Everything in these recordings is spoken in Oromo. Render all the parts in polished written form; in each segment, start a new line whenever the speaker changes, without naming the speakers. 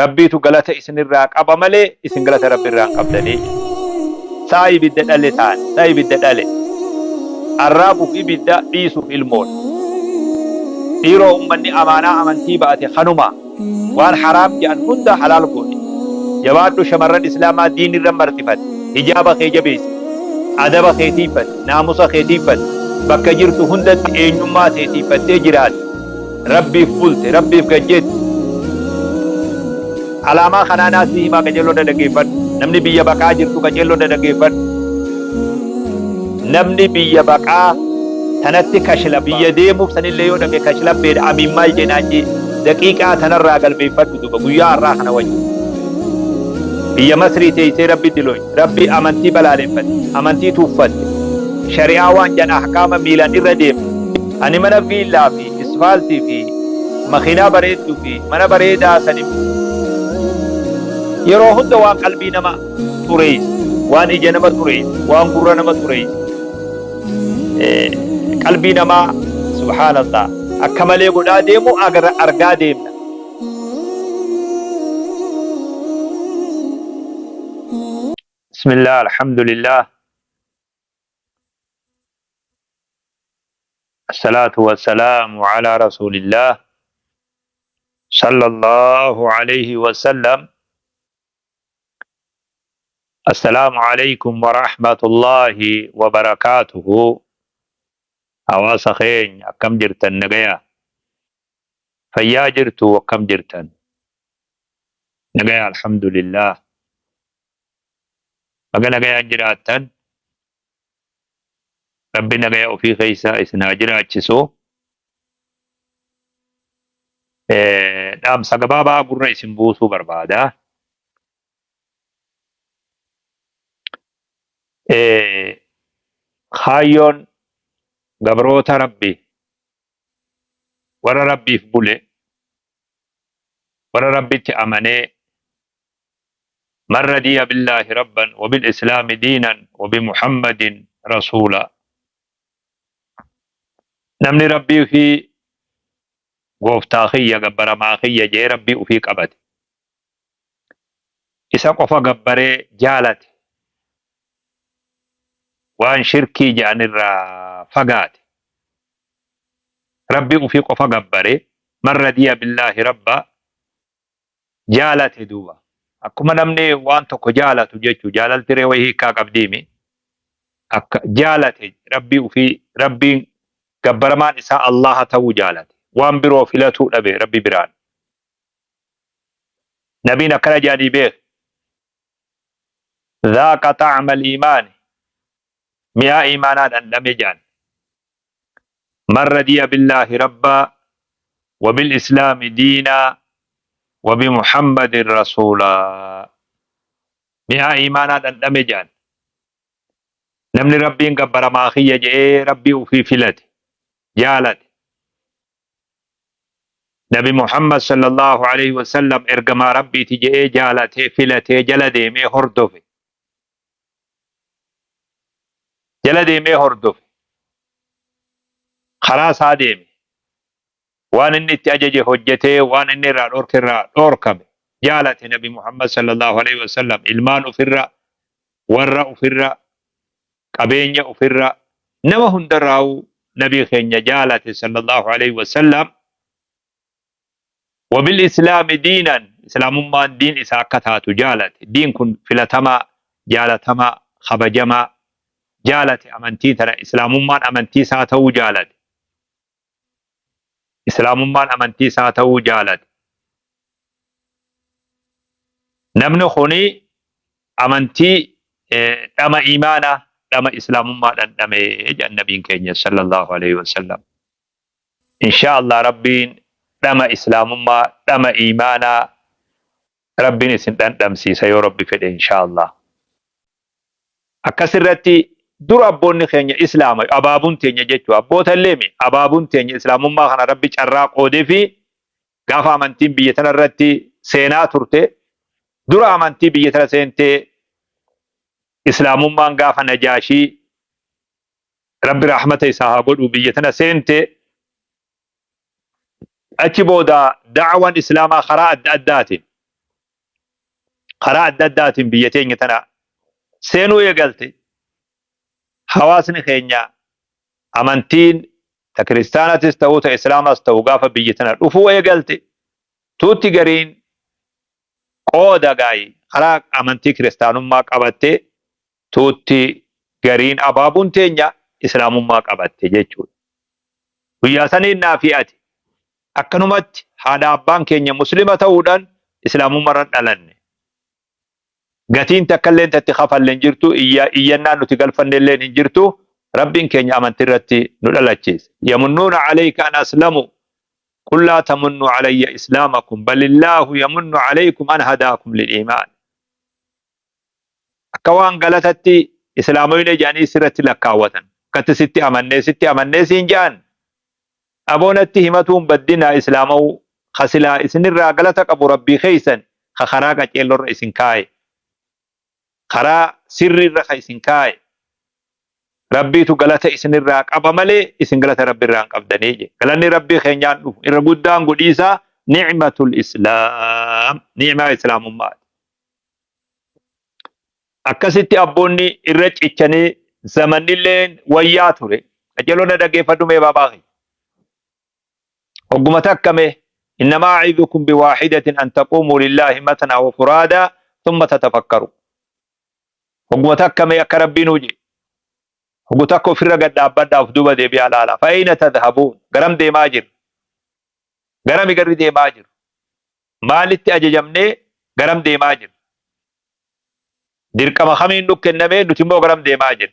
Rabbiitu galata isinirraa qaba malee isin galata Rabbi irraa hin qabdanii jedhe. Sa'a ibidda dhale taane, sa'a ibidda dhale. Arraabuuf ibidda, dhiisuuf ilmoodha. Dhiiroo ummanni amaanaa amantii ba'ate kanuma. Waan haraam je'an hunda halaal goone. Jabaadhu shamarran islaamaa diinirra marxifadhu. Hijaaba kee jabeessi. Adaba kee tiiyfadhu. Naamusa kee tiiyfadhu. Bakka jirtu hundatti eenyummaa tee tiiyfattee jiraadhu. Rabbiif bulte, Rabbiif gad jetti. Alaamaa kanaa naa sii himaa qajeelloo na dhaggeeffadhu. Namni biyya baqaa jirtu qajeelloo na dhaggeeffadhu. Namni biyya baqaa tanatti kashla biyya deemuuf sanillee yoo dhaqe kashlabbeedha amiin maal jeenaan jee daqiiqaa tanarraa galmeeffadhu duba guyyaa har'aa kana wajji. Biyya Masrii teessee Rabbi diloy, Rabbi amantii balaaleffatte, amantii tuuffatte, shari'aa waan jedhan ahkaama miilaan irra deemte. Ani mana viillaa fi isfaaltii fi makiinaa bareedduu fi mana bareedaa sani yeroo hunda waan qalbii nama xureessu, waan ija nama xureessu, waan gurra nama xureessu, qalbii namaa subhaanallah akka malee godhaa deemu argaa deemna. Bismillah, alhamdulillah. الصلاة والسلام على رسول الله صلى الله عليه وسلم. السلام عليكم ورحمة الله وبركاته. Hawaasa keenya, akkam jirtan? Nagaya fayyaa jirtu? Akkam jirtan? Nagaya, alhamdulillah. Baga nagayaan jiraattan. Rabbi nagaya ofii keessa isin haa jiraachisu. Dhaamsa gabaabaa gurra isin buusuu barbaada. Kaayyoon gabroota Rabbi, warra Rabbiif bule, warra Rabbitti amanee, من رضي بالله ربا وبالإسلام دينا وبمحمد رسولا، namni Rabbii fi gooftaa kiyya, gabbaramaa kiyya jee Rabbii ufii qabate, isa qofa gabbaree jaalate, waan shirkii jedhan irraa fagaate, Rabbii ufii qofa gabbare, من رضي بالله ربا jaalate duuba. Akkuma namni waan tokko jaalatu jechuu, jaalalti ree wayii hiikkaa qabdiimi. Akka jaalate Rabbii ufii, Rabbiin gabbaramaan isaa Allaha ta'uu jaalate. Waan biroo filatuu dhabe Rabbi biraan. Nabiin akkana jedhanii beek. ذاق طعم الإيمان, mi'aa iimaanaa dhandhame jedhan. من رضي بالله ربا وبالإسلام دينا وبمحمد رسولا, mi'aa iimaanaa dhandhame jedhan. Namni Rabbiin gabbaramaa kiyya jedhee Rabbii ufii filate, jaalate. Nabi Muhammad صلى الله عليه وسلم ergamaa Rabbiiti jedhee jaalatee, filatee, jala deemee hordofe. Jala deemee hordofe. Karaa isaa deeme. Waan inni itti ajaje hojjetee, waan inni irraa dhorke irraa dhorkame. Jaalate Nabi Muhammad صلى الله عليه وسلم ilmaan ofirra, warra ofirra, qabeenya ofirra, nama hundarraa'uu nabii keenya jaalate صلى الله عليه وسلم. وبالإسلام دينا, islaamummaan diin isaa akka taatu jaalate. Diin kun filatamaa, jaalatamaa, kabajamaa jaalate. Amantii tana, islaamummaan amantii isaa ta'uu jaalate. Islaamummaan amantii isaa ta'uu jaalate. Namni kuni amantii dhama iimaanaa, dhama islaamummaa dhandhame jedhan nabiin keenya صلى الله عليه وسلم. Insha Allah Rabbiin dhama islaamummaa, dhama iimaanaa Rabbiin isin dhandhamsiisa yoo Rabbi fedhe, insha Allah. Akkasirratti dura abboonni keenya islaama, abaabuun teenya jechuudha. Abboota illee mi abaabuun teenya islaamummaa kana Rabbi carraa qoodee fi gaafa amantiin biyya tana irratti seenaa turte, dura amantii biyya tana seentee islaamummaan gaafa Najaashii, Rabbi rahmata isaa haa godhu, biyya tana seente, achi booda da'wan islaamaa karaa adda addaatiin karaa adda addaatiin biyya teenya tana seenuu eegalte. Hawaasni keenya amantiin ta kiristaanatis ta'uu ta islaamas ta'u gaafa biyya tana dhufuu eegalte, tuutti gariin qooda gaayi karaa amantii kiristaanummaa qabatte, tuutti gariin abaabuun teenya islaamummaa qabatte jechuudha. Guyyaa saniin naa fi ati akkanumatti haadha abbaan keenya muslima ta'uudhaan islaamummarra dhalanne. Gatiin takkalleen tatti kafalle hin jirtu, iyyannaan nuti galfannelleen hin jirtu, Rabbiin keenya amantii irratti nu dhalachiise. Yamunnuuna alayka an aslamu qul laa tamunnu alayya islaamakum balillaahu yamunnu alaykum an hadaakum lil iimaan. Akka waan galatatti islaamoyne jedhanii sirratti lakkaawwatan. Akkatti sitti amannee sitti amannee siin jedhan. Aboo natti himatuun baddinaa islaamawuu ka silaa isinirraa galata qabu Rabbii keeysan ka karaa qaceellorra isin kaaye. Karaa sirriirra ka isin kaaye. Rabbiitu galata isinirraa qaba malee isin galata Rabbirraa hin qabdanii jedhe. Galanni Rabbii keenyaan dhufu irra guddaan godhiisaa ni'matul islaam, ni'maa islaamummaati. Akkasitti abboonni irra cichanii zamannilleen wayyaa ture. Qajeeloo na dhaggeeffadhu mee baabaa kiyya. Hogguma takka mee innamaa a'idukum biwaahidatin an taquumuu lillaahi matnaa wa furaadaa thumma tatafakkaru. Hogguma takka mee akka Rabbiin hojii. Hoggu takka ofirra gad dhaabbadhaa of duuba deebi'aa laala. Fa'ayna tadhabuun garam deemaa jirra? Garami garri deemaa jiru? Maalitti ajajamnee garam deemaa jirra? Dirqama kamiin nu kennamee nuti immoo garam deemaa jirra?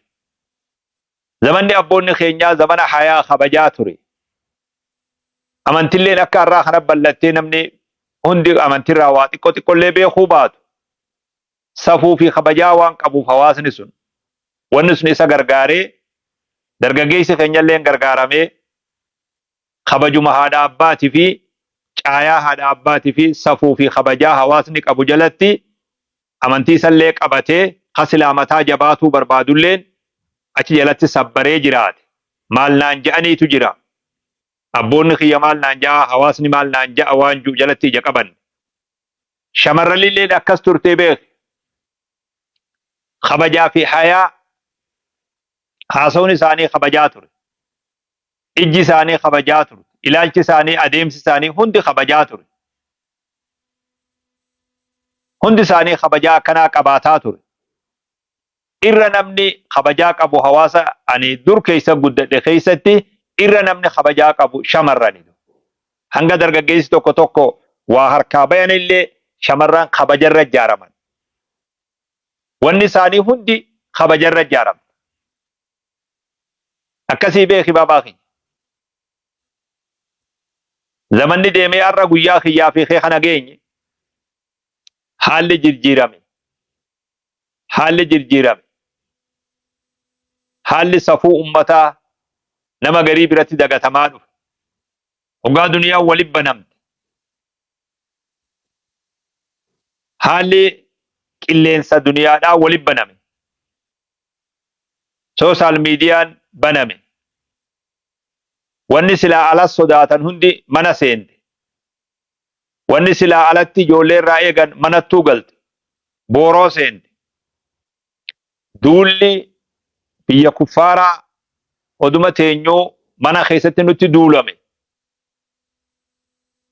Zamanni abboonni keenyaa zamana hayaa kabajaa ture. Amantilleen akka har'aa kana bal'attee namni hundi amantirraa waa xiqqoo xiqqollee beekuu baatu. Safuu fi kabajaa waan qabuuf hawaasni sun wanni sun isa gargaaree dargaggeessi keenyalleen gargaaramee kabajuma haadha abbaati fi caayaa haadha abbaati fi safuu fi kabajaa hawaasni qabu jalatti amantii isallee qabatee ka silaa mataa jabaatuu barbaadulleen achi jalatti sabbaree jiraate. Maal naan je'aniitu jira. Abboonni kiyya maal naan ja'a, hawaasni maal naan ja'a waan ji'u jalatti ija qabanne. Shamarranilleen akkas turtee beeki. Kabajaa fi hayaa haasawni isaanii kabajaa ture. Ijji isaanii kabajaa turte. Ilaalchi isaanii, adeemsi isaanii hundi kabajaa ture. Hundi isaanii kabajaa akkanaa qabaataa ture. Irra namni kabajaa qabu hawaasa ani dur keessa guddadhe keessatti irra namni kabajaa qabu shamarrani. Hanga dargaggeessi tokko tokko waa harkaa bayanillee shamarran kabajarra ijaaraman. Wanni isaanii hundi kabajarra ijaaramte. Akkasii beeki baabaa kiyya. Zamanni deemee har'a guyyaa kiyyaa fi kee kana geenye haalli jirjiirame. Haalli jirjiirame. Haalli safuu ummataa nama garii biratti dagatamaa dhufe. Hoggaa duniyaan wali banamte. Haalli qilleensa duniyaadhaa wali baname. Sooshaal miidiyaan baname. Wanni silaa ala sodaatan hundi mana seente. Wanni silaa alatti ijoollee irraa eegan manattuu galte. Booroo seente. Duulli biyya kuffaaraa oduma teenyuu mana keessatti nutti duulame.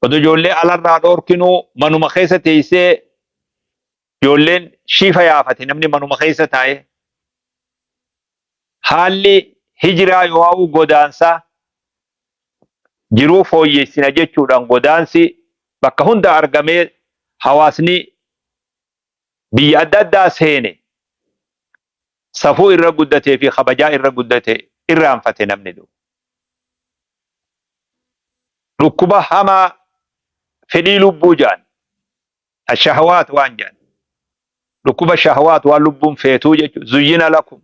Odo ijoollee alarraa dhoorkinuu manuma keessa teessee ijoolleen shiifa yaafate namni manuma keessa taa'ee. Haalli hijiraa yoo'uu godaansaa jiruu fooyyessina jechuudhaan godaansi bakka hunda argamee hawaasni biyya adda addaa seene safuu irra guddatee fi kabajaa irra guddate irraanfate namni du. Dhukkuba hamaa fedhii lubbuu ja'an ashahawaat waan ja'an dhukkuba shahawaat waan lubbuun feetuu jechuudha. Zuyyina lakum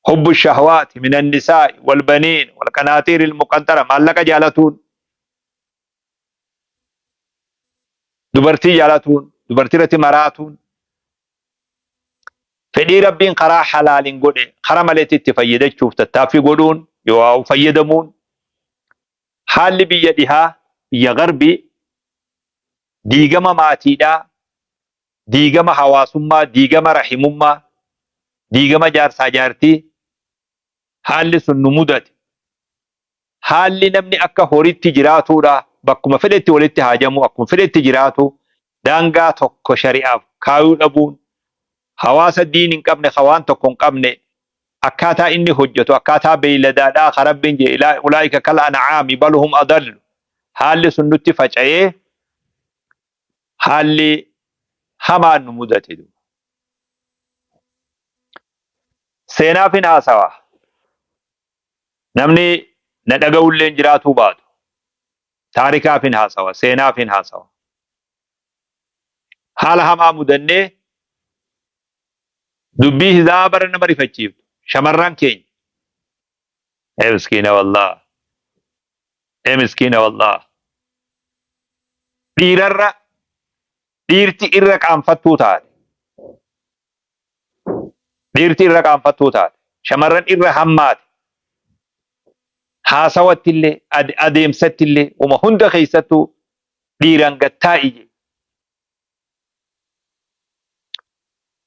hubbu shahawaati minan nisaa'i wal baniin wal qanaaxiiri al-muqantara maallaqa jaalatuun dubartii jaalatuun dubartii irratti maraatuun fedhii Rabbiin karaa halaaliin godhe karaa maleetti itti fayyadachuuf tattaaffii godhuun yoo fayyadamuun haalli biyya dhihaa biyya garbii diigama maatiidhaa. Diigama hawaasummaa, diigama rahimummaa, diigama jaarsaa jaartii haalli sun nu mudate. Haalli namni akka horitti jiraatuudha. Bakkuma fedhetti walitti haajamu, akkuma fedhetti jiraatu, daangaa tokko shari'aaf kaayuu dhabuun, hawaasa diin hin qabne, ka waan tokko hin qabne, akkaataa inni hojjetu akkaataa beeyladaadhaa ka Rabbiin jedhe ulaa'ika kal an'aami bal hum adallu. Haalli sun nutti faca'ee haalli hamaan nu mudate. Seenaafin haasawa. Namni na dhaga'ulleen jiraatuu baatu. Taarikaafin haasawa, seenaafin haasawa. Haala hamaa mudannee dubbii hizaa bara nama rifachiiftu. Shamarran keenya. Ee miskiina wallah. Ee miskiina wallah. Dhiirarra dhiirti irra qaanfattuu taate. Dhiirti irra qaanfattuu taate. Shamarran irra hammaate. Haasawatti illee adeemsatti illee uma hunda keessattuu dhiiraan gad taa'i jedhe.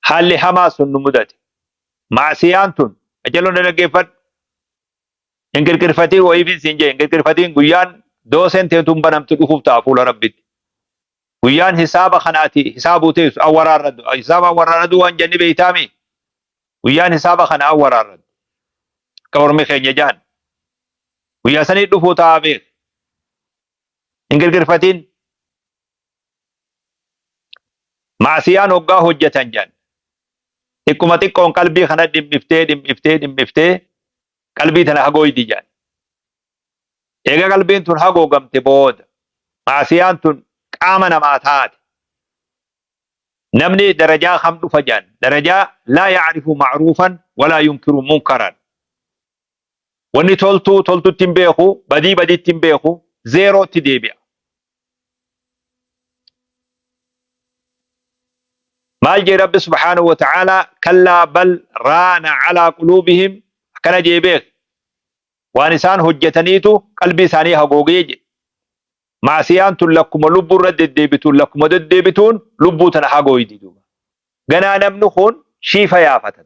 Haalli hamaa sun nu mudate. Maasiyaan tun ajaloo na dhaggeeffadhu. Hin qirqirfatiin wayiifin siin jee hin qirqirfatiin guyyaan dooseen teetuun banamtu dhufuuf ta'a fuula Rabbitti. Guyyaan hisaaba kana ati hisaabuu teessu awwaraarraddu. Hisaaba awwaraarraddu waan jenni beeytaami. Guyyaan hisaaba kana awwaraarraddu. Akka ormi keenya jaan. Guyyaa sanii dhufuu ta'a beek. Hin qirqirfatiin. Maasiyaan hoggaa hojjetan jaan. Xiqquma xiqqoon qalbii kana dhimmiftee dhimmiftee dhimmiftee qalbii tana hagooydi jaan. Eega qalbiin tun hagoogamte booda maasiyaan tun qaama namaa taate. Namni darajaa kam dhufa jaan? Darajaa laa ya'rifu ma'ruufan walaa yunkiru munkaran. Wanni toltuu toltutti hin beeku, badii badiitti hin beeku, zeerootti deebi'a. Maal jee Rabbi subhaanahu wa ta'aalaa kallaa bal raana alaa quluubihim akkana jee beek. Waan isaan hojjetaniitu qalbii isaanii hagoogee jedhe. Maasiyaan tun lakkuma lubbuu irra deddeebituun lakkuma deddeebituun lubbuu tana hagooydi duuba. Ganaa namni kun shiifa yaafata.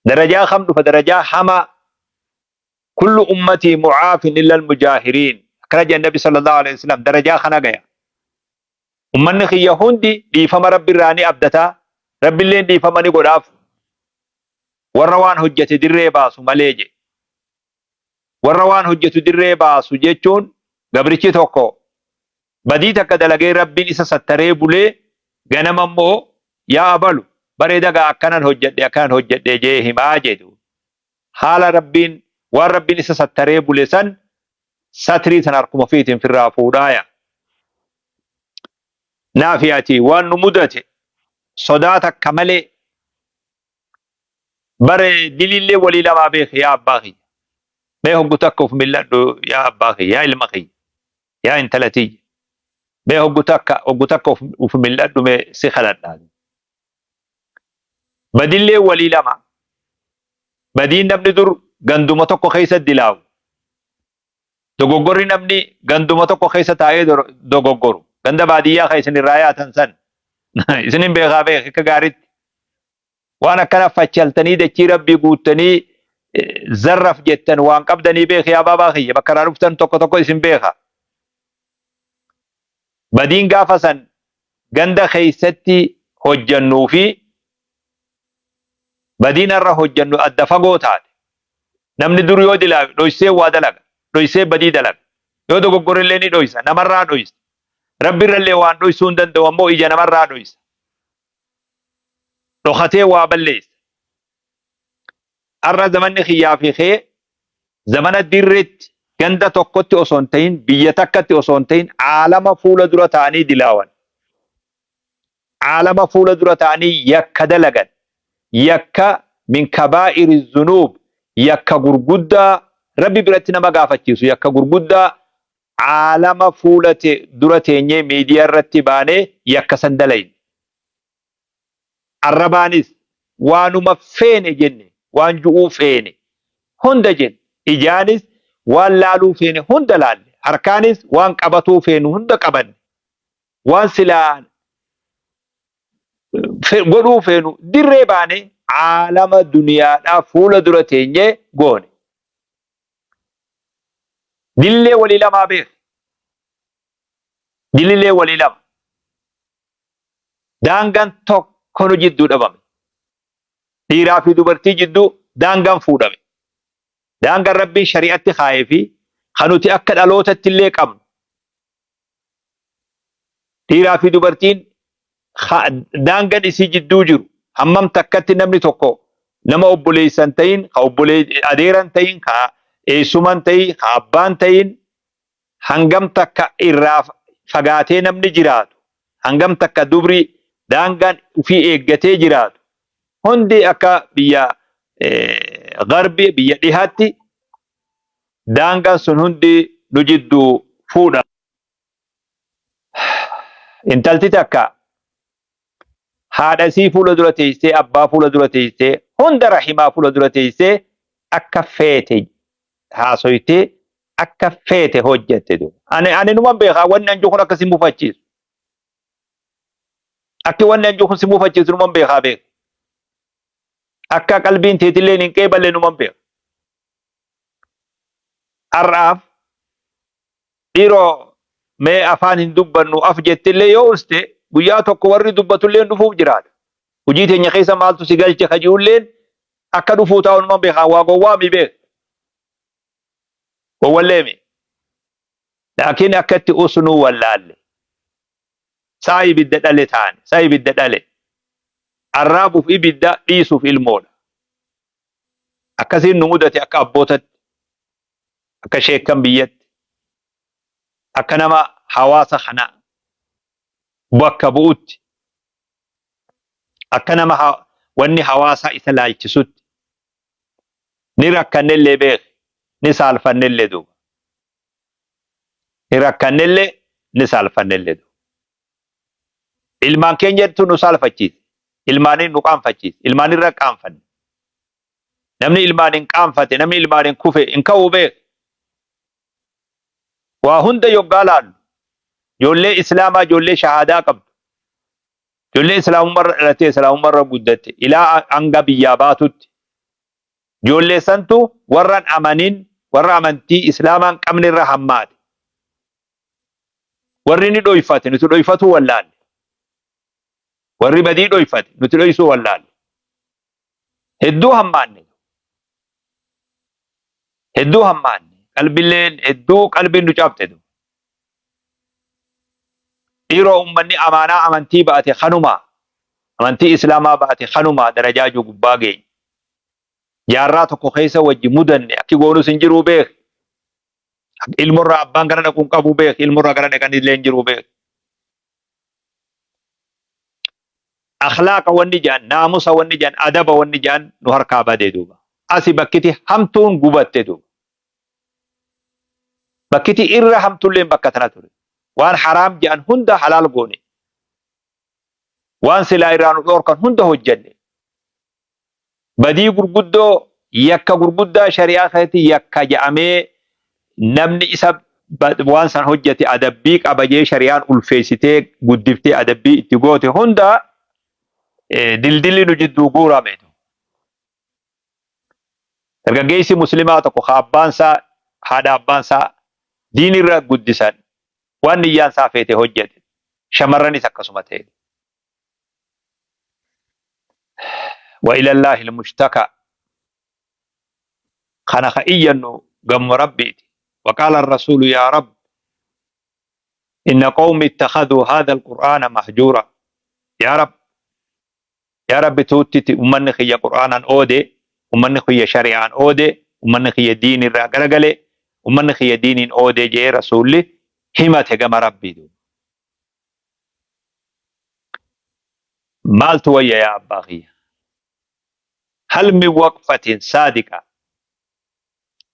Darajaa kam dhufa? Darajaa hamaa. Kullu ummatii mucaafin illa almujaahiriin. Akkana jedhan Nabi sallallahu alaihi wasallam darajaa kana gaya. Ummanni kiyya hundi dhiifama Rabbi irraa ni abdata. Rabbilleen dhiifama ni godhaaf. Warra waan hojjete dirree baasu malee jedhe. Warra waan hojjetu dirree baasu jechuun gabrichi tokko badii takka dalagee Rabbiin isa sattaree bulee ganama immoo yaa abalu bareeda gaa akkanan hojjedhe akkanan hojjedhe jee himaa jedhu. Haala Rabbiin waan Rabbiin isa sattaree bule san satrii tan harkuma ofiitiin firraa fuudhaaya. Naafi ati waan nu mudate sodaa takka malee Bare dilillee walii lamaa beeki yaa abbaa kiyya. Mee hoggu takka of mil'adhu yaa abbaa kiyya, yaa ilma kiyya, yaa intala tiyya. Mee hoggu takka hoggu takka of, of mil'adhu mee si kadhadha. Badillee walii lama. Badiin namni dur ganduma tokko keessa dilaawu. Dogoggorri namni ganduma tokko keessa taa'ee dogoggoru. Ganda baadiyyaa kan isin irraa yaatan san. Isin hin beekaa beek akka gaariitti. Waan akkana fachaltanii dachii rabbii guuttanii zarraf jettan waan qabdanii beeki yaa baabaa kiyya bakka irraa dhuftan tokko tokko isin beeka. Badiin gaafa san ganda keessatti hojjannuu fi badiin har'a hojjannu adda fagoo taate. Namni dur yoo dilaawe dhoysee waa dalaga, dhoysee badii dalaga. Yoo dogoggorellee ni dhoysa, namarraa dhoysa. Rabbirrallee waan dhoysuu hin danda'u ammoo ija namarraa dhoysa. Dhokatee waa balleessa. Har'a zamanni kiyyaa fi kee zamana dirreetti ganda tokkotti osoo hin ta'in biyya takkatti osoo hin ta'in aalama fuula dura ta'anii dilaawan. Aalama fuula dura ta'anii yakka dalagan. Yakka min kabaa'iri zunuub yakka gurguddaa Rabbi biratti nama gaafachiisu yakka gurguddaa aalama fuula dura teenyee miidiyaa irratti baanee yakka san dalayne. Arrabaanis waanuma feene jenne waan ju'uu feene hunda jenne ijaanis waan laaluu feene hunda laalle harkaanis waan qabatuu feenu hunda qabanne waan silaa Godhuu feenu dirree baane aalama duniyaadhaa fuula dura teenyee goone. Dillee walii lamaa beek. Dillee walii lama. Daangaan tokko nu jidduu dhabame. Dhiiraa fi dubartii jidduu daangaan fuudhame. Daangaan Rabbiin shari'atti kaayee fi kan nuti akka dhalootatti illee qabnu. Dhiiraa fi dubartiin daangaan isii jidduu jiru hammam takkatti namni tokko nama obboleessa hin ta'in, ka adeera hin ta'in, ka eessuma hin ta'in, ka abbaa hin ta'in hangam takka irraa fagaatee namni jiraatu, hangam takka dubri daangaan ufii eeggatee jiraatu hundi akka biyya garbi biyya dhihaatti daangaan sun hundi nu jidduu fuudha. Intalti takka haadha isii fuula dura teessee, abbaa fuula dura teessee, hunda rahimaa fuula dura teessee akka feete haasoytee akka feete hojjatte duuba. Ani numan beekaa wanni anju kun akka si mufachiisu. Akki wanni anju kun si mufachiisu numan beekaa beeka. Akka qalbiin teetillee hin qeeballe numan beeka. Har'aaf dhiiroo mee afaan hin dubbannu af jettillee yoo uste guyyaa tokko warri dubbatullee dhufuuf jiraata. Hojii teenya keessa maaltu si galche ka ji'ulleen akka dhufuu taa'u numan beekaa waa gowwaa mi beeka. Gowwallee mi. Laakiin akka itti usnuu wallaalle. Sa'a ibidda dhale taane. Sa'a ibidda dhale. Arraabuuf ibidda dhiisuuf ilmoodha. Akkasiin nu mudate akka abbootatti. Akka sheekkan biyyatti. Akka nama hawaasa kana bakka bu'utti. Akka nama wanni hawaasaa isa laalchisutti. Ni rakkannellee beeki. Ni saalfannellee duuba. Ni rakkannellee ni saalfannellee duuba. Ilmaan keenyatu nu saalfachiise. Ilmaaniin nu qaanfachiise. Ilmaanirra qaanfanne. Namni ilmaaniin qaanfate, namni ilmaaniin kufe hin ka'uu beeki. Waa hunda yoggaa laallu. Ijoollee Islaamaa ijoollee shahaadaa qabdu. Ijoollee Islaamummarra dhalattee Islaamummarra guddatte ilaa hanga biyyaa baatutti. Ijoollee santu warra hin amanin warra amantii Islaamaa hin qabne irra hammaate. Warri ni dhoyfate nuti dhoyfatuu wallaalle. Warri badii dhoyfate nuti dhoysuu wallaalle. Hedduu hammaanne. Hedduu hammaanne. Qalbilleen hedduu qalbiin nu cabxe. Dhiiroo ummanni amaanaa amantii ba'ate kanuma amantii Islaamaa ba'ate kanuma darajaa jiru gubbaa geenye. Jaarraa tokko keessa wajji mudanne akki goonus hin jiruu beek. Ilmorraa abbaan gara dhaqu hin qabu beek. Ilmorraa gara dhaqan illee hin jiruu beek. Akhlaaqa wanni jedhan, naamusa wanni jedhan, adaba wanni jedhan nu harkaa badee duuba. Asi bakkiti hamtuun gubatte duuba. Bakkiti irra hamtulleen bakka tana ture. Waan haraam jedhan hunda halaal goone. Waan silaa irraa nu dhoorkan hunda hojjanne. Badii gurguddoo yakka gurguddaa shari'aa keessatti yakka jedhamee namni isa waan san hojjate adabbii qaba jee shari'aan ulfeessitee guddiftee adabbii itti goote hunda dildilli nu jidduu guurame. Dargaggeessi muslimaa tokko ka abbaan isaa haadha abbaan isaa diinirra guddisan waan niyyaan isaa feete hojjete. Shamarranis akkasuma ta'e. Wa ilallaahi almushtaka kana ka iyyannu gamma rabbiiti. Wa qaala arrasuulu yaa rabb inna qawmi ittakhaduu haadha alqur'aana mahjuura. Yaa rabb yaa rabbi tuuttiti ummanni kiyya qur'aanan oode, ummanni kiyya shari'aan oode, ummanni kiyya diinirraa garagale, ummanni kiyya diiniin oode jee rasuulli himate gama rabbii duuba. Maaltu wayya yaa abbaa kiyya? Hal min waqfatin saadiqa.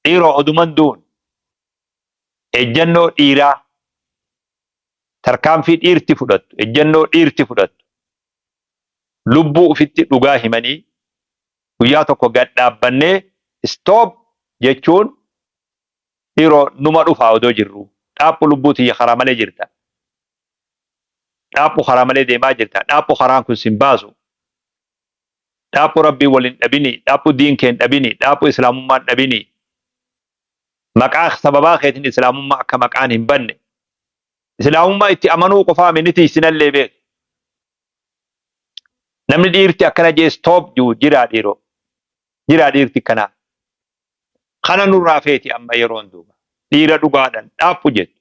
Dhiiroo oduman duun ejjannoo dhiiraa tarkaanfii dhiirti fudhattu ejjannoo dhiirti fudhattu lubbuu ufitti dhugaa himanii guyyaa tokko gad dhaabbannee stop jechuun dhiiroo numa dhufaa odoo jirru dhaaphu lubbuu tiyya karaa malee jirta dhaaphu karaa malee deemaa jirta dhaaphu karaan kun sin baasu. Dhaaphu Rabbii wal hin dhabini, dhaaphu diin kee hin dhabini, dhaaphu Islaamummaa hin dhabini. Maqaa sababaa keetiin Islaamummaa akka maqaan hin banne. Islaamummaa itti amanuu qofaa mi ni tiisinallee beek. Namni dhiirti akkana jee stop jiru jiraa dhiiroo. Jiraa dhiirti akkanaa. Kana nurraa feeti amma yeroon duuba. Dhiira dhugaadhan dhaaphu jettu.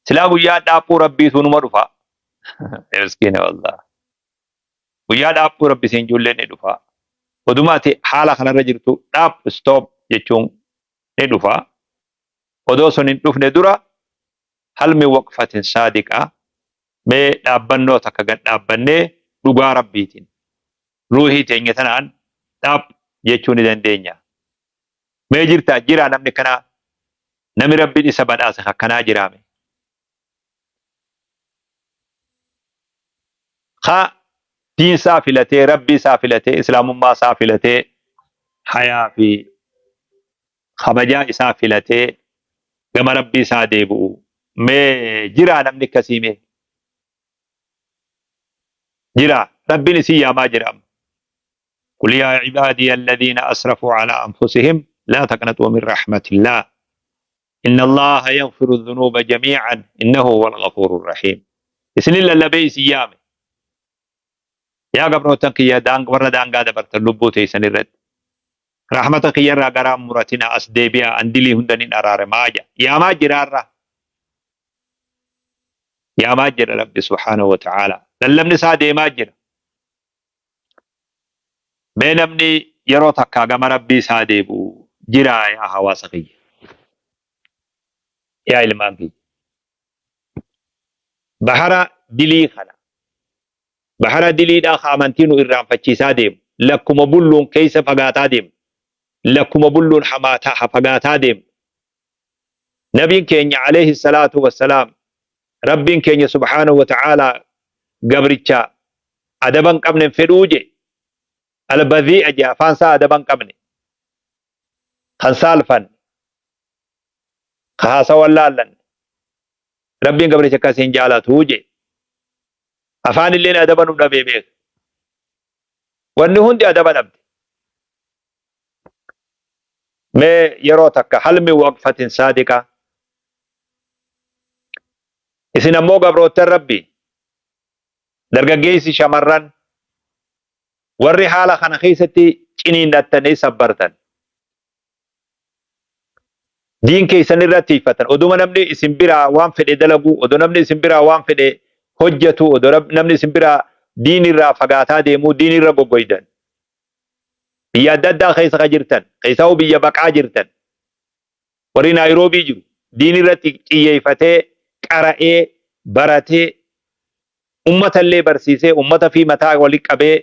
Silaa guyyaa dhaaphuu Rabbiitu numa dhufa. Miskiina wallah. Guyyaa dhaaphuu Rabbi siin ijoolleen ni dhufa. Oduma ati haala kanarra jirtu dhaaphu stop jechuun ni dhufa. Odoo sun hin dhufne dura hal min waqfatin saadiqa mee dhaabbannoo takka gad dhaabbannee dhugaa Rabbiitiin ruuhii teenya tanaan dhaaphu jechuu ni dandeenya. Mee jirtaa jiraa namni kanaa nami Rabbiin isa badhaase akkanaa jiraame. Ka diin isaa filatee Rabbii isaa filatee islaamummaa isaa filatee hayaa fi kabajaa isaa filatee gama Rabbii isaa deebi'u mee jiraa namni akkasii mee jiraa Rabbiin isin yaamaa jira amma. Qul yaa cibaadiya alladhiina asrafuu alaa anfusihim laa taqnaxuu min rahmatillah inna Allaha yaghfiru dhunuuba jamii'an innahu huwal ghafuurur rahiim. Isinin lallabee isin yaame. Yaa gabroottan kiyya warra daangaa dabartan lubbuu teessan irratti. Rahmata kiyya irraa garaa hin muratinaa as deebi'aa an dilii hunda nin araaramaa jedha. Yaamaa jira har'a. Yaamaa jira Rabbi subhaanahu wa ta'ala. Lallabni isaa deemaa jira. Mee namni yeroo takkaa gama Rabbii isaa deebi'u jiraa yaa hawaasa kiyya. Yaa ilmaan kiyya. Bahara dilii kana. Bahara diliidhaa ka amantii nu irraanfachiisaa deemu. Lakkuma bulluun keessa fagaataa deemu. Lakkuma bulluun hamaataa fagaataa deemu. Nabiin keenya alayhi salaatu wassalaam Rabbiin keenya subhaanahu wa ta'aalaa gabricha adaba hin qabne hin fedhuu je. Albadhii'a je afaan isaa adaba hin qabne. Kan saalfanne. Ka haasawa hin laallanne. Rabbiin gabricha akkasii hin jaalatuu je. Afaan illeen adaba nu dhabee beeka. Wanni hundi adaba dhabde. Mee yeroo takka hal min waqfatin saadiqa isin ammoo gabroottan Rabbii dargaggeessi shamarran warri haala kana keessatti ciniinnattanii sabbartan diin keessan irra tiiffatan oduma namni isin biraa waan fedhe dalagu odoo namni isin biraa waan fedhe hojjetu odoo namni isin biraa diin irraa fagaataa deemuu diin irra goggoydan Biyya adda addaa keessa ka jirtan, keessaahuu biyya baqaa jirtan, warri Naayiroobii jiru diin irratti xiyyeeffatee qara'ee baratee ummata illee barsiisee ummata fi mataa wali qabee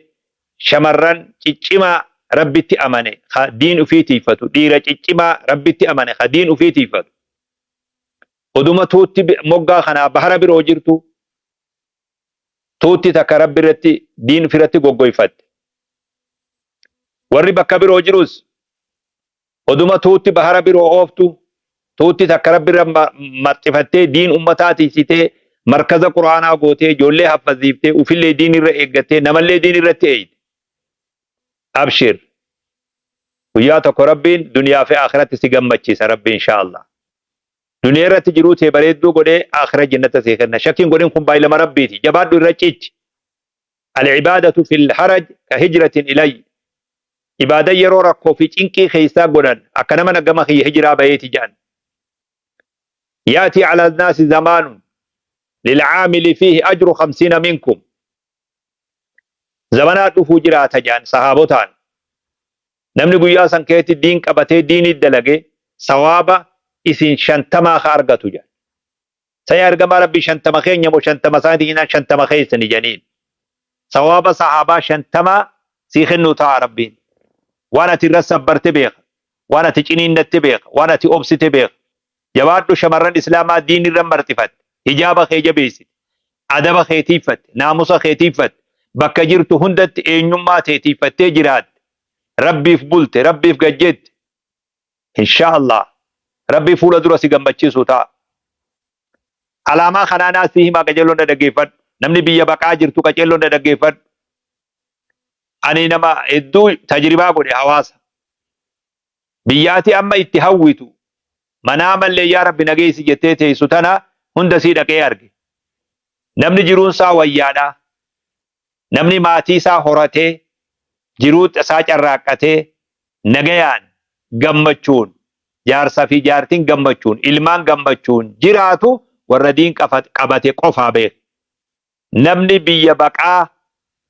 shamarran ciccimaa Rabbitti amane ka diin ufii tiiffatu dhiira ciccimaa Rabbitti amane ka diin ufii tiiffatu oduma tuutti moggaa kanaa bahara biroo jirtu tuutti takka Rabbi irratti diin ofirratti goggoyfatte. Warri bakka biroo jirus oduma tuutti bahara biroo ooftu tuutti takka Rabbi irra maxxifattee diin ummataa tiisitee markaza quraanaa gootee ijoollee haffaziiftee ufillee diin irra eeggattee namallee diin irratti eeyde. Abshir. Guyyaa tokko Rabbiin duniyaa fi akhiratti si gammachiisa Rabbi inshaa Allah. Duniyaa irratti jiruu tee bareedduu godhee aakhira jannata sii kenna. Shakkiin godhin kun baay'ilama Rabbiiti. Jabaadhu irra cichi. Al-ibaadatu fil haraj ka hijratin ilay. Ibaadan yeroo rakkoo fi cinqii keessaa godhan akka nama gama kiyya hijiraa baheeti jedhan. Yaatii ala naasi zamaanun lilcaamili fiihi ajru khamsiina minkum. Zamanaa dhufuu jiraata jedhan sahaabotaan. Namni guyyaa san keessatti diin qabatee diinii dalage sawaaba isin shantamaa ka argatu jedhan. Sa yaa ergamaa Rabbii 50 keenya moo 50 isaaniiti jennaan 50 keessani jedhaniin. Sawaaba sahaabaa 50 sii kennuu ta'a Rabbiin. Waan ati irra sabbarte beeka. Waan ati ciniinnatte beeka. Waan ati obsite beeka. Jabaadhu shamarran Islaamaa diin irra marxifatte. Hijaaba kee jabeessite. Adaba kee tiiffatte. Naamusa kee tiiffatte. Bakka jirtu hundatti eenyummaa tee tiiffattee jiraatte. Rabbiif bulte. Rabbiif gad jette. Inshaa Allah Rabbii fuula dura si gammachiisu ta'a. Alaamaa kanaa naa sii himaa qajeelloon na dhaggeeffadhu. Namni biyya baqaa jirtu qaceelloon na dhaggeeffadhu. Ani nama hedduu tajribaa godhe hawaasa. Biyya ati amma itti hawwitu manaa mallee yaa Rabbi na geessi jettee teessu tana hunda sii dhaqee arge. Namni jiruun isaa wayyaadha. Namni maatii isaa horatee jiruu isaa carraaqqatee nagayaan gammachuun jaarsa fi jaartiin gammachuun ilmaan gammachuun jiraatu warra diin qabate qofaa beeka. Namni biyya baqaa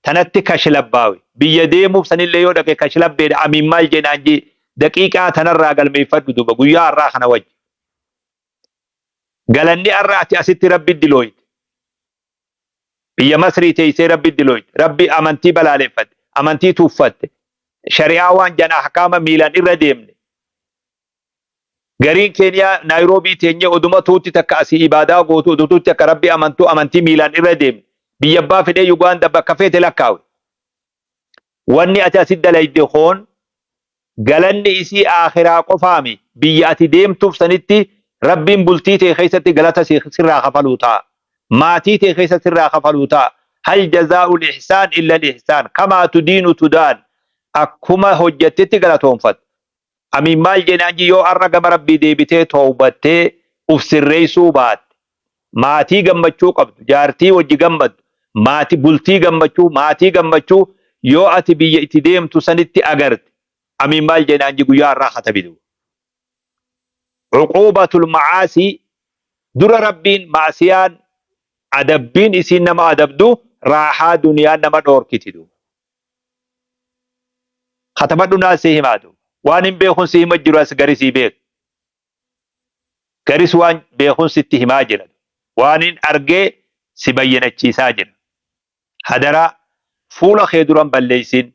tanatti kashlabbaawe biyya deemuuf sanillee yoo dhaqe kashlabbeedha amiin maal jedhaan jee daqiiqaa tanarraa galmeeffadhu duuba guyyaa har'aa kana wajji. Galanni har'a ati asitti Rabbi dilooyte. Biyya Masrii teessee Rabbi dilooyte. Rabbi amantii balaaleffatte. Amantii tuuffatte. Shari'aa waan jana ahkaama miilaan irra deemne. Gariin Keeniyaa Naayiroobii teenyee oduma tuutti takka asii ibaadaa gootu oduu tuutti takka Rabbi amantuu amantii miilaan irra deemne. Biyya abbaa fedhee Yugaanda bakka feete lakkaawe. Wanni ati asitti dalayde koon galanni isii aakhiraa qofaami biyya ati deemtuuf sanitti Rabbiin bultii tee keessatti galata sirraa kafaluu ta'a. Maatii tee keessatti sirraa kafaluu ta'a. Hal jazaa'ul ihsaan illa ihsaan kamaa tudiinu tudaan akkuma hojjettetti galatoonfatta. Amiin maal jenaan yoo har'a gama Rabbii deebitee toowbattee uf sirreessuu baatte maatii gammachuu qabdu jaartii wajji gammaddu maatii bultii gammachuu maatii gammachuu yoo ati biyya itti deemtu sanitti agarte amiin maal jenaan guyyaa har'aa katabidu. Uquubatul ma'aasii dura Rabbiin ma'asiyaan adabbiin isiin nama adabdu raahaa duniyaa nama dhoorkiti duuba. Katabadhu naa si himaa duuba. Waan hin beekun si hima jiru as gari sii beeku. Garis waan beekun sitti himaa jira. Waan hin argee si bayyanachiisaa jira. Hadaraa fuula kee duran balleeysin.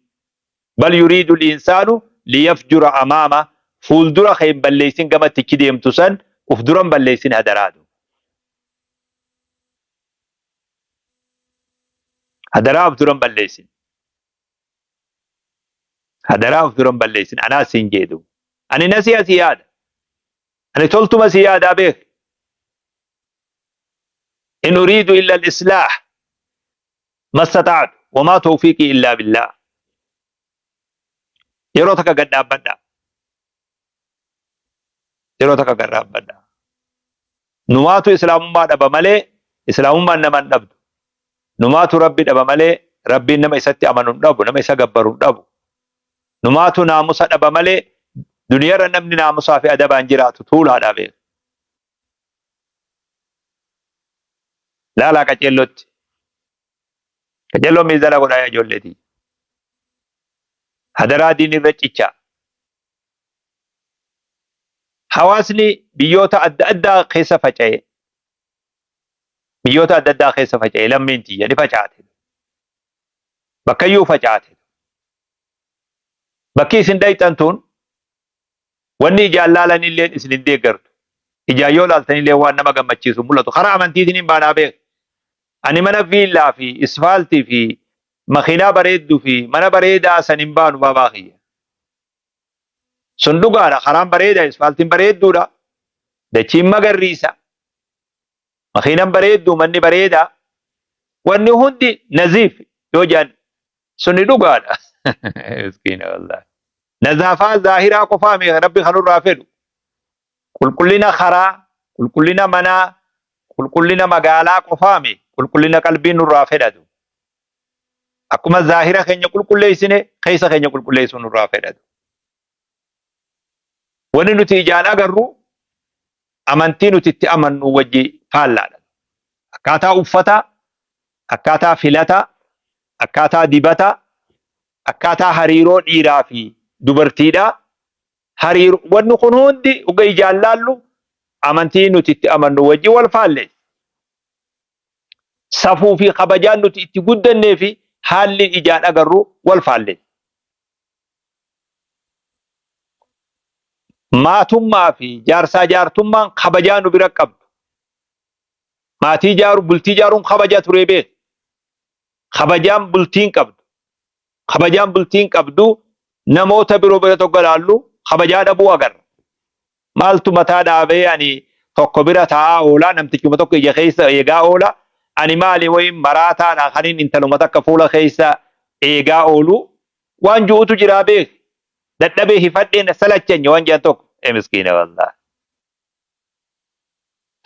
Bal yuriidu al-insaanu liyafjura amaama fuuldura kee hin balleeysin gama tichi deemtu san uf duran balleeysin hadaraa duuba. Hadaraa uf duran balleeysin. Hadaraa uf duran balleeysin anaa siin jeedu. Ani nasiha si yaada. Ani toltuma si yaadaa beek. In uriidu illa al-islaah mastata'tu wamaa tawfiiqii illaa billah. Yeroo takka gad dhaabbadha. Yeroo takka gad dhaabbadha. Numaatu islaamummaa dhaba malee islaamummaan nama hin dhabdu. Numaatu Rabbi dhaba malee Rabbiin nama isatti amanu hin dhabu, nama isa gabbaru hin dhabu. Numaatu naamusa dhaba malee duniyarra namni naamusaa fi adabaan jiraatu tuulaadha beeku. Laalaa qaceellotti. Qaceelloo miizana godhaa yaa ijoolleetii. Hadaraa diin irra cichaa. Hawaasni biyyoota adda addaa keessa faca'e biyyoota adda addaa keessa faca'e lammiin tiyya ni facaate. Bakkayyuu facaate. Bakki isin dhayxan tun wanni ijaan laalanilleen isin hin deeggartu. Ijaan yoo laaltanillee waan nama gammachiisu mul'atu. Karaa amantiitiin hin baanaa beeku. Ani mana viillaa fi isfaaltii fi makiinaa bareedduu fi mana bareedaa san hin baanu baabaa kiyya. Sun dhugaadha. Karaan bareeda, isfaaltiin bareedduudha. Dachiin magarriisa. Makiinan bareedduu, manni bareedaa. Wanni hundi naziif yoo jedhan suni dhugaadha. Miskiina wallaahi. Nazaafaa zaahiraa qofaa mi Rabbi kanurraa fedhu. Qulqullina karaa, qulqullina manaa, qulqullina magaalaa qofaa mi qulqullina qalbii nurraa fedhatu. Akkuma zaahira keenya qulqulleessine keessa keenya qulqulleessuu nurraa fedhatu. Wanni nuti ijaan agarru amantii nuti itti amannu wajji faallaadha. Akkaataa uffataa, akkaataa filataa, akkaataa dibataa, akkaataa hariiroo dhiiraa fi dubartiidhaa hariiroo wanni kun hundi uga ijaan laallu amantii nuti itti amannu wajji wal faalleessa. Safuu fi kabajaan nuti itti guddannee fi haalli ijaan agarru wal faalleessa. Maatummaa fi jaarsaa jaartummaan kabajaa nu bira qabdu. Maatii ijaaru bultii ijaaruun kabaja turee beeku. Kabajaan bultiin qabdu. Kabajaan bultiin qabdu namoota biroo bira tokko ilaallu kabajaa dhabuu agarra. Maaltu mataa dhaabee ani tokko bira taa'aa oola namtichuma tokko ija keessa eegaa oola ani maali wayiin maraataadha kaniin intaluma takka fuula keessa eegaa oolu. Waan ju'utu jiraa beek. Dadhabee hifadhee na salachanye waan jedhan tokko. Ee miskiina wallaahi.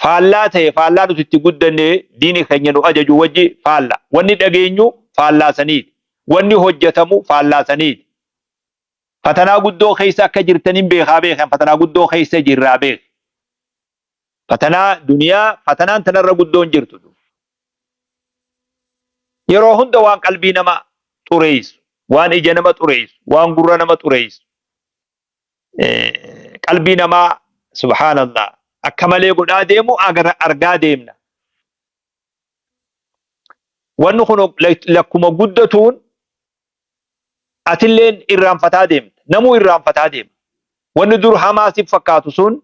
Faallaa ta'e, faallaa nuti itti guddanne, diini keenya nu ajaju wajji faalla. Wanni dhageenyu faallaa saniiti. Wanni hojjetamu faallaa saniiti. Fatanaa guddoo keessa akka jirtanin beekaa beekan, fatanaa guddoo keessa jirraa beek. Fatanaa duniyaa, fatanaan tanarra guddoon jirtu. Yeroo hunda waan qalbii nama xureessu, waan ija nama xureessu, waan gurra nama xureessu, qalbii namaa subhaanallah akka malee godhaa deemu argaa deemna. Wanni kun lakkuma guddatuun atilleen irraanfataa deemta. Namuu irraanfataa deema. Wanni dur hamaa si fakkaatu sun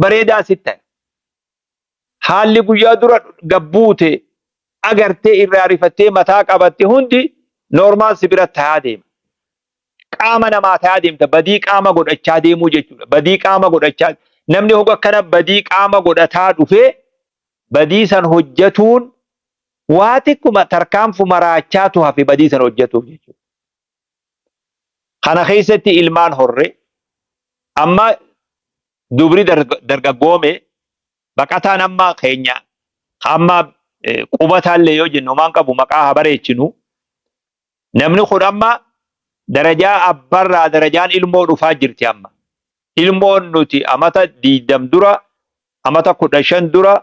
bareedaa sitti ta'a. Haalli guyyaa dura gabbuute agartee irraa rifattee mataa qabatte hundi normaal si bira ta'aa deema. Qaama namaa ta'aa deemta. Badii qaama godhachaa deemuu jechuudha. Badii qaama godhachaa, namni hoga akkana badii qaama godhataa dhufee badii san hojjetuun waa xiqquma tarkaanfuma raachaatu hafe badii san hojjetuuf jechuudha. Kana keessatti ilmaan horre, amma dubri dargaggoome, baqataan amma keenya amma qubataallee yoo jennu maan qabu, maqaa haa bareechinu. Namni kun amma darajaa abbarraa darajaan ilmoo dhufaa jirti amma. Ilmoon nuti amata 20 dura, amata 15 dura,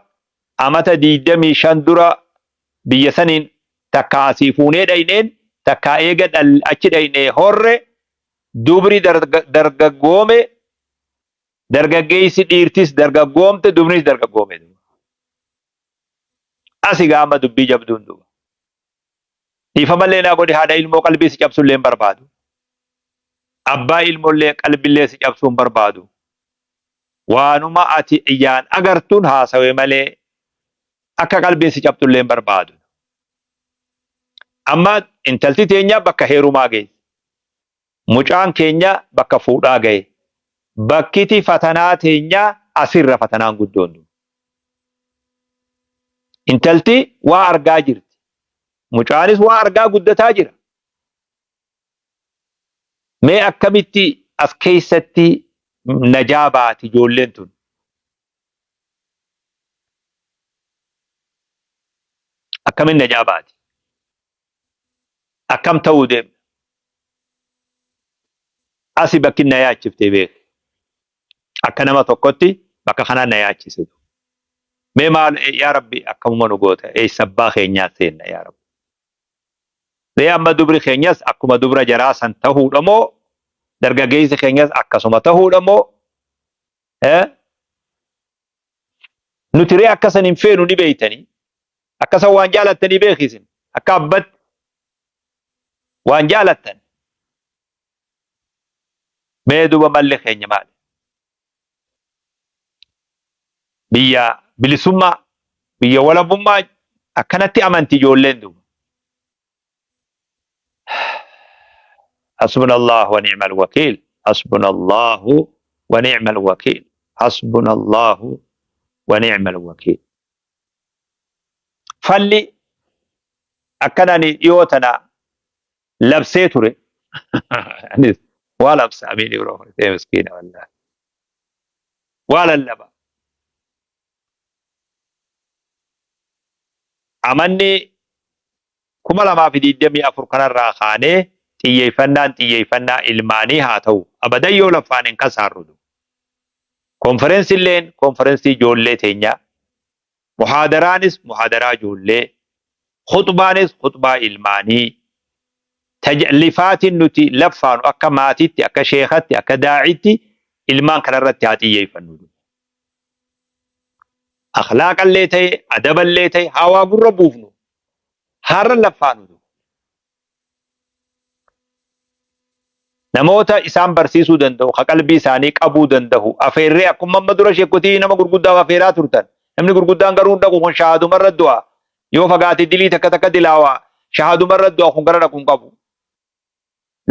amata 25 dura biyya saniin takka asii fuunee dhayneen, takka eega achi dhaynee horre, dubri dargaggoome, dargaggeessi dhiirtis dargaggoomte, dubrinis dargaggoome. Asi gaama dubbii jabduun duuba. Dhiifamallee naa godhi, haadha ilmoo qalbii si cabsullee hin barbaadu. Abbaa ilmoollee qalbillee si cabsuu hin barbaadu. Waanuma ati ijaan agartuun haasawe malee akka qalbiin si cabtullee hin barbaadu. Amma intalti teenya bakka heerumaa geesse. Mucaan keenya bakka fuudhaa gahe. Bakkiti fatanaa teenya asirra, fatanaan guddoon. Intalti waa argaa jirti. Mucaanis waa argaa guddataa jira. Mee akkamitti as keessatti najaa baati ijoolleen tun? Akkamiin najaa baati? Akkam ta'uu deemna? Asi bakki na yaachiftee beek. Akka nama tokkotti bakka kanaan na yaachise. Mee maal yaa Rabbi, akkamuma nu goota? Eessa abbaa keenyaa seenna, yaa Rabbi? Mee amma dubri keenyas akkuma dubra jaraa san tahuudha moo, dargaggeessi keenyas akkasuma tahuudha moo? Nuti ree akkasan hin feenu, ni beeytanii. Akkasan waan jaalattanii beekisin. Akka abbatti waan jaalattan. Mee duba malli keenya maali? Biyya bilisummaa, biyya walabummaa akkanatti amanti ijoolleen duuba. Hasbunallahu wa ni'mal wakiil. Hasbunallahu wa ni'mal wakiil. Hasbunallahu wa ni'mal wakiil. Falli akkanani dhiyoo tana labsee ture. Anis waa labsa, amiin ibro fudhatee miskiina wallahi. Waa lallaba. Amanni 2024 kanarraa kaanee xiyyeeffannaan xiyyeeffannaa ilmaanii haa ta'u. Abadan yoo laffaan hin kasaarru. Konferensilleen konferensii ijoollee teenyaa. Muhaadaraanis muhaadaraa ijoollee. Khuxbaanis khuxbaa ilmaanii. Lifaatiin nuti laffaanu akka maatiitti, akka sheekatti, akka daa'itti ilmaan kanarratti haa xiyyeeffannu. Akhlaaqallee ta'e, adaballee ta'e, haa waa gurra buufnu. Har'a laffaanu. Namoota isaan barsiisuu danda'u, ka qalbii isaanii qabuu danda'u, afeerree akkuma amma dura sheekotii nama gurguddaaf afeeraa turtan. Namni gurguddaan garuu hin dhaqu, kun shahaadumarra du'a. Yoo fagaate dilii takka takka dilaawaa shahaadumarra du'a, kun gara dhaqu hin qabu.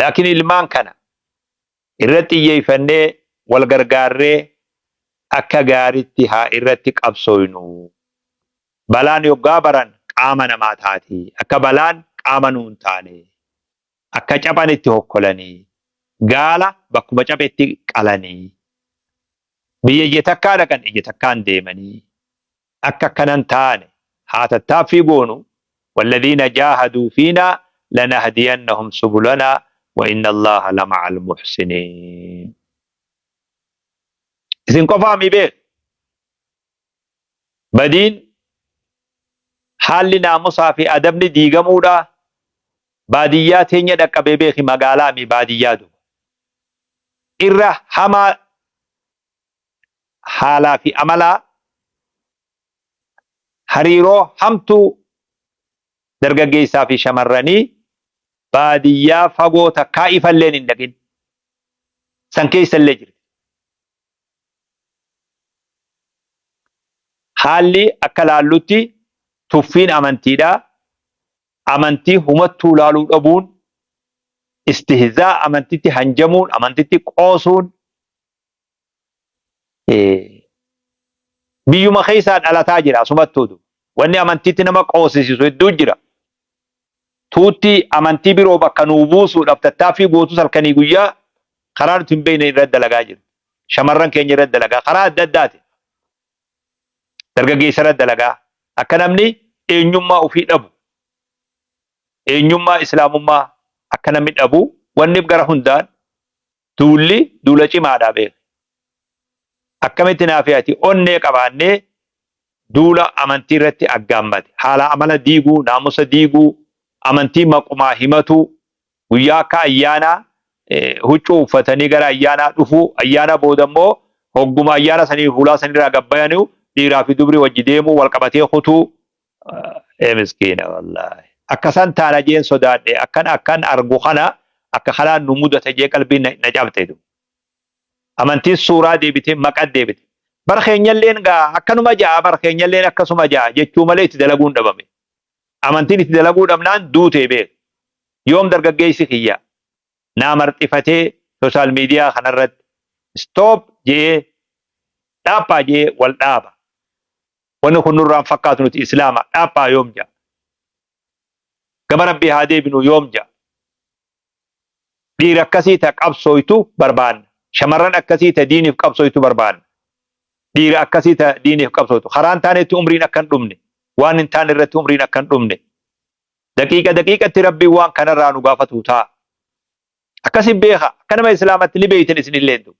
Laakiin ilmaan kana irratti xiyyeeffannee wal gargaarree akka gaaritti haa irratti qabsooynu. Balaan yoggaa baran qaama namaa taati. Akka balaan qaama nuun taane. Akka caphanitti hokkolanii. Gaala bakkuma caphetti qalanii. Biyya ija takkaa dhaqan ija takkaan deemanii. Akka akkana hin taane haa tattaaffii goonu, Walladhiina jaahaduu fiinaa lanahdiyannahum subulanaa wa innallaaha lama'al muhsiniin. Isin qofaa mi beek? Badiin haalli naamusaa fi adabni diigamuudha baadiyyaa teenya dhaqqabee beeki magaalaa mi baadiyyaa duba. Irra hamaa haalaa fi amalaa hariiroo hamtuu dargaggeessaa fi shamarranii baadiyyaa fagoo takkaa ifalleen hin dhaqin san keessallee jirti. Haalli akka laallutti tuffiin amantiidha. Amantii humattuu laaluu dhabuun, istihzaa amantitti hanjamuun, amantitti qoosuun biyyuma keessaa dhalataa jira asumattuu du. Wanni amantiitti nama qoosisisu hedduu jira. Tuutti amantii biroo bakka nuu buusuudhaaf tattaaffii gootus halkanii guyyaa karaa nuti hin beekne irratti dalagaa jiru. Shamarran keenya irratti dalagaa karaa adda addaatiin. Dargaggeessa irratti dalagaa akka namni eenyummaa ofii dhabu eenyummaa islaamummaa akka namni dhabu wanni gara hundaan Duulli duula cimaadha beeki. Akkamitti naafi ati onnee qabaannee duula amantii irratti aggaammate. Haala amala diiguu, naamusa diiguu, amantii maqumaa himatuu, guyyaa akka ayyaanaa huccuu uffatanii gara ayyaanaa dhufuu, ayyaana booda immoo hogguma ayyaana sanii fuulaa sanirraa gabbayanu dhiiraa fi dubri wajji deemuu, wal qabatee kutuu. Ee miskiina wallaahi. Akka san taana jeen sodaadhe akkan akkan argu kana akka kanaan nu mudata jee qalbiin na cabte du. Amantiin suuraa deebite maqa deebite. Bar keenyalleen gaa akkanuma ja'a bar keenyalleen akkasuma ja'a jechuu malee itti dalaguun dhabame. Amantiin itti dalaguu dhabnaan duutee beek. Yoom dargaggeessi kiyya naa marxifatee social media kanarratti stop je'ee dhaaphaa je'ee wal dhaaba. Wanni kun nurraa hin fakkaatu nuti Islaama dhaaphaa yoom ja'a. Gama Rabbii haa deebinu yoom ja'a. Dhiira akkasii ta qabsooytu barbaanna. Shamarran akkasii ta diiniif qabsooytu barbaanna. Dhiira akkasii ta diiniif qabsooytu. Karaa hin taanetti umriin akka hin dhumne. Waan hin taane irratti umriin akka hin dhumne. Daqiiqa daqiiqatti Rabbiin waan kanarraa nu gaafatu ta'a. Akkasi beeka. Akka nama Islaamatti ni beeytan isinilleen duuba.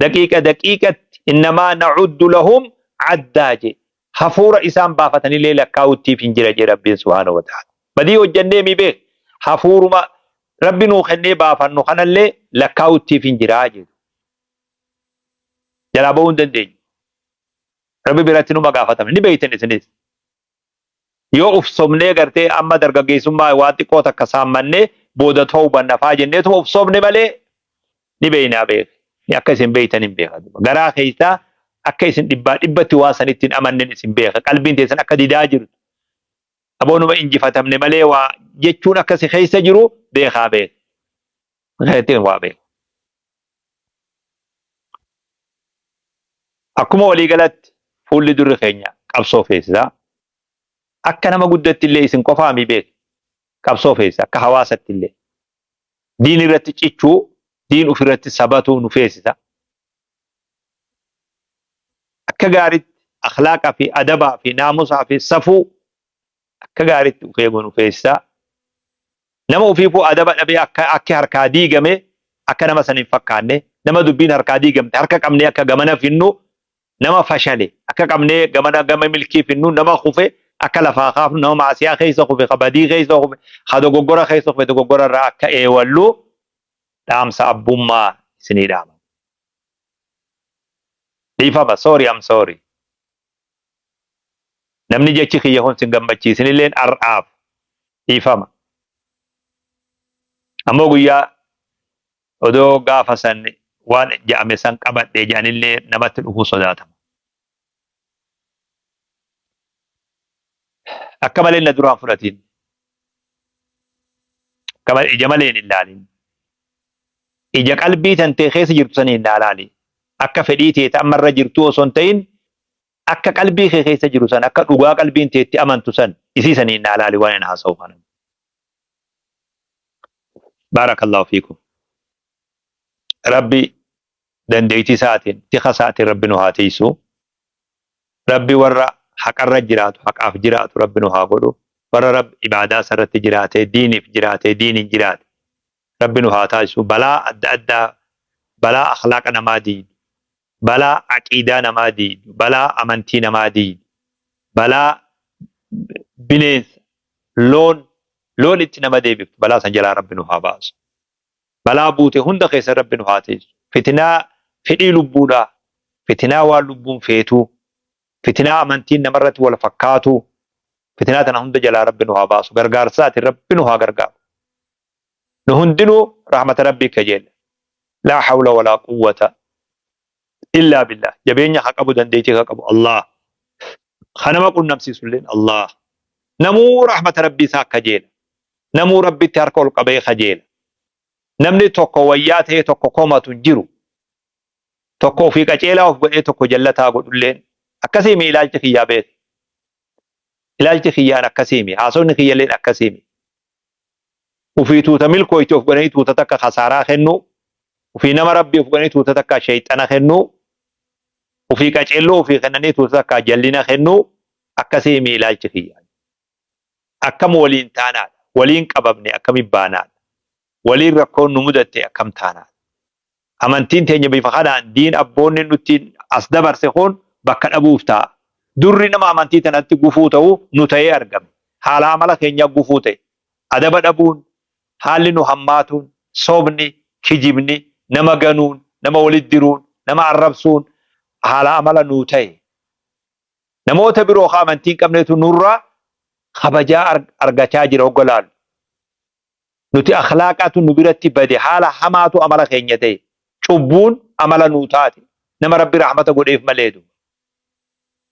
Daqiiqa daqiiqatti innamaa na'uddu lahum addaa jee. Hafuura isaan baafatanillee lakkaa'uttiif hin jira jee Rabbiin subhaanahu wa ta'ala. Badii hojjannee mi beek hafuuruma Rabbi nuu kennee baafannu kanallee lakkaa'uttiif hin jiraa jedhu. Jalaa ba'uu hin dandeenyu. Rabbi biratti numa gaafatame. Ni beeytan isinis. Yoo uf sobnee gartee amma dargaggeessummaa waan xiqqoo takka saammannee booda tawbanna faa jenneetuma uf sobne malee ni beeynaa beek. Ni akka isin beeytan hin beeka. Garaa keessaa akka isin dhibbaa dhibbatti waan sanitti hin amannen isin beeka. Qalbiin teessan akka didaa jirtu. Aboo numa injifatamne malee waa jechuun akka si keessa jiru beekaa beek. Keessatti waa beeka. Akkuma waliigalatti fuulli durri keenya qabsoo feesisa. Akka nama guddatti illee isin qofaa mi beek qabsoo feesisa akka hawaasatti illee. Diin irratti cichuu, diin ofirratti sabatuu nu feesisa. Akka gaaritti akhlaaqa fi adabaa fi naamusaa fi safuu akka gaaritti of eeguu nu feesisa. Nama ofiifuu adaba dhabee akka akki harkaa diigame akka nama san hin fakkaanne, nama dubbiin harkaa diigamte harka qabnee akka gamana finnu, nama fashale akka qabnee gamana gama milkii finnu, nama kufe akka lafaa kaafnu, nama ma'asiyaa keessa kufe, ka badii keessa kufe, ka dogoggora keessa kufe dogoggora irraa akka eewallu dhaamsa abbummaa isinii dhaama. Dhiifama, sorry, I'm sorry. Namni jechi kiyya kun sin gammachiisinilleen ar'aaf dhiifama. Ammoo guyyaa odoo gaafa san waan ja'ame san qabadhe ja'anillee namatti dhufuu sodaatama. Akka malee na duraan fudhatiin. Akka malee ija malee hin ilaalin. Ija qalbii tantee keessa jirtu saniin naa laali. Akka fedhii tee ta amma irra jirtuu osoo hin ta'in akka qalbii kee keessa jiru san akka dhugaa qalbiin tee itti amantu san isii saniin naa laali waan hin haasa'u kana. Baarakallahu fiikum. Rabbi dandeettii isaatiin, tika isaatiin Rabbi nu haa tiisu. Rabbi warra haqarra jiraatu, haqaaf jiraatu Rabbi nu haa godhu. Warra Rabbi ibaadaa isarratti jiraatee, diiniif jiraatee, diiniin jiraate Rabbi nu haa taasisu. Balaa adda addaa, balaa akhlaaqa namaa diidu, balaa aqiidaa namaa diidu, balaa amantii namaa diidu, balaa bineensa, loon, loon itti nama deebiftu, balaa san jalaa Rabbi nu haa baasu. Balaa buute hunda keessa Rabbi nu haa tiisu. Fitinaa fedhii lubbuudhaa, fitinaa waan lubbuun feetuu, fitinaa amantiin namarratti wal fakkaatuu, fitinaa tana hunda jalaa Rabbi nu haa baasu. Gargaarsaatiin Rabbi nu haa gargaaru. Nu hundinuu rahmata Rabbii kajeella. Laa hawla walaa quwwata illaa billah. Jabeenya ka qabu, dandeettii ka qabu Allah. Ka nama qunnamsiisu illeen Allah. Namuu rahmata Rabbii isaa kajeela. Namuu Rabbitti harka ol qabee kajeela. Namni tokko wayyaa ta'ee tokko komatu hin jiru. Tokko ofii qaceelaa of godhee tokko jallataa godhulleen akkasiimi ilaalchi kiyyaa beeke. Ilaalchi kiyyaan akkasiimi. Haasofni kiyyalleen akkasiimi. Ufii tuuta milkooyte of godhanii tuuta takka khasaaraa kennuu, ufii nama Rabbii of godhanii tuuta takka sheyxana kennuu, ufii qaceelloo ufii kennanii tuuta takka jallina kennuu, akkasiimi ilaalchi kiyya. Akkam waliin taanaadha? Waliin qabamne akkami baanaadha? Waliin rakkoon nu mudatte akkam taanaadha? Amantiin teenya bifa kanaan diin abboonni nutti as dabarse kun bakka dhabuuf taa'a. Durri nama amantii tanatti gufuu ta'u nu ta'ee argame. Haala amala keenyaa gufuu ta'e. Adaba dhabuun, haalli nu hammaatuun, sobni, kijibni, nama ganuun, nama walitti diruun, nama arrabsuun haala amala nuu ta'e. Namoota biroo ka amantii hin qabnetu nurraa kabajaa argachaa jira hogga laalu. Nuti akhlaaqatu nu biratti bade, haala hamaatu amala keenya ta'e. Cubbuun amala nuu taate. Nama Rabbi rahmata godheef malee duuba.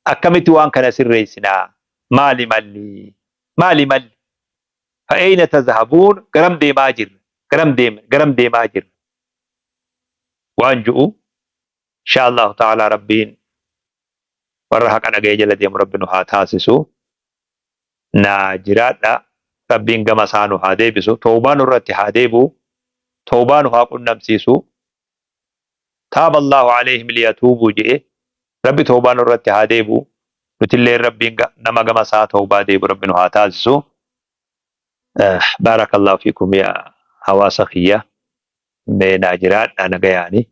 Akkamitti waan kana sirreessinaa? Maali malli? Maali malli? Fa'eeyna tazhabuun garam deemaa jirra? Garam deemna? Garam deemaa jirra? Waan ju'u insha Allahu ta'ala Rabbiin warra haqa dhaga'ee jala deemu Rabbi nu haa taasisu. Naa jiraadha. Rabbiin gama isaa nu haa deebisu. Tawbaa nurratti haa deebi'u. Tawbaa nu haa qunnamsiisu. Taaba Allahu alayhim liyatuubuu je'e. Rabbi tawbaa nurratti haa deebi'u. Nutillee Rabbiin nama gama isaa tawbaa deebi'u Rabbi nu haa taasisu. Baarakallahu fiikum yaa hawaasa kiyya. Mee naa jiraadha nagayaani.